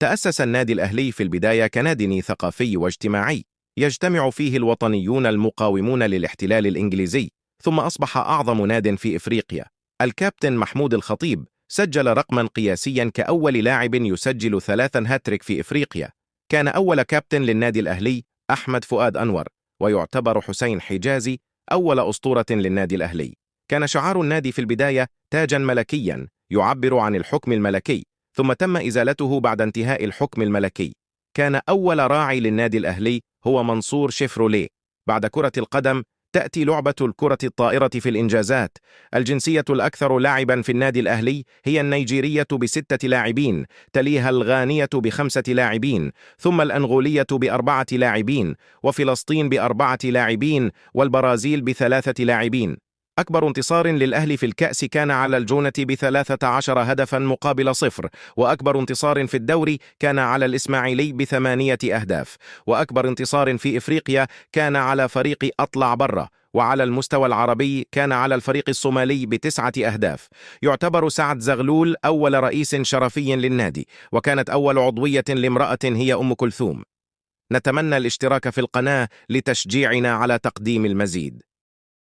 تأسس النادي الأهلي في البداية كنادي ثقافي واجتماعي يجتمع فيه الوطنيون المقاومون للاحتلال الإنجليزي، ثم أصبح أعظم ناد في إفريقيا. الكابتن محمود الخطيب سجل رقما قياسيا كأول لاعب يسجل 3 هاتريك في إفريقيا. كان أول كابتن للنادي الأهلي أحمد فؤاد أنور، ويعتبر حسين حجازي أول أسطورة للنادي الأهلي. كان شعار النادي في البداية تاجا ملكيا يعبر عن الحكم الملكي، ثم تم إزالته بعد انتهاء الحكم الملكي. كان أول راعي للنادي الأهلي هو منصور شيفروليه. بعد كرة القدم تأتي لعبة الكرة الطائرة في الإنجازات. الجنسية الأكثر لعبا في النادي الأهلي هي النيجيرية ب6 لاعبين، تليها الغانية ب5 لاعبين، ثم الأنغولية ب4 لاعبين، وفلسطين ب4 لاعبين، والبرازيل ب3 لاعبين. أكبر انتصار للأهلي في الكأس كان على الجونة ب13 هدفا مقابل 0، وأكبر انتصار في الدوري كان على الإسماعيلي ب8 أهداف، وأكبر انتصار في إفريقيا كان على فريق أطلع برة، وعلى المستوى العربي كان على الفريق الصومالي ب9 أهداف. يعتبر سعد زغلول أول رئيس شرفي للنادي، وكانت أول عضوية لامرأة هي أم كلثوم. نتمنى الاشتراك في القناة لتشجيعنا على تقديم المزيد.